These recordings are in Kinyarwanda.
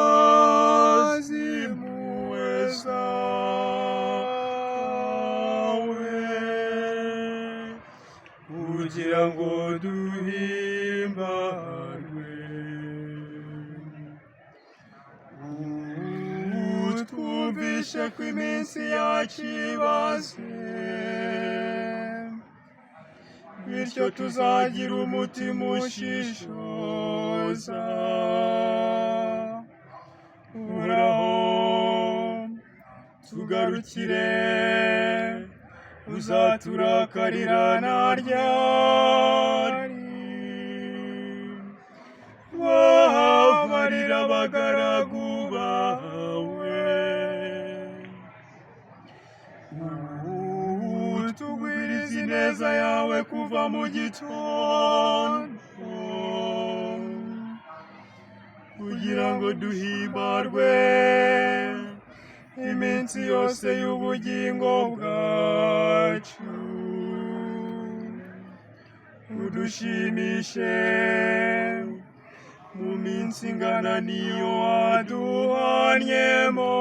Uduhaze impuhwe zawe, kugira ngo duhimbarwe. Utwumvishe ko iminsi yacu ibaze, bityo tuzagira umutima ushishoza. Uhoraho, tugarukire, uzaturakarira na ryari? Babarira abagaragu bawe, utugwirize ineza yawe kuva mu gitondo, kugira ngo duhimbarwe iminsi yose y'ubugingo bwacu. Udushimishe mu minsi ingana n'iyo waduhanyemo,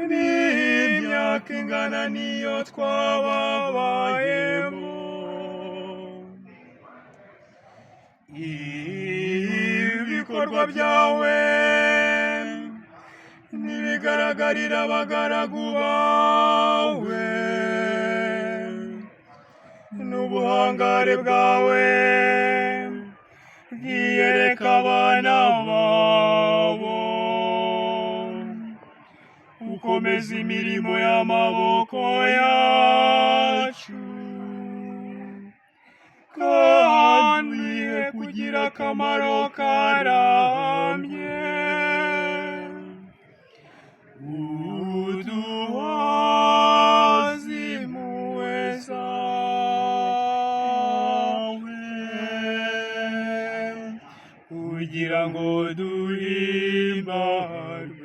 n'imyaka ingana n'iyo twababayemo. Ibikorwa byawe ntibigaragarira abagaragu bawe, n'ubuhangare bwawe bwiyereka abana babo. Ukomeza imirimo y'amaboko yacu, kandi uyihe kugira akamaro karambye. Uduhaze impuhwe zawe, kugira ngo duhimbarwe.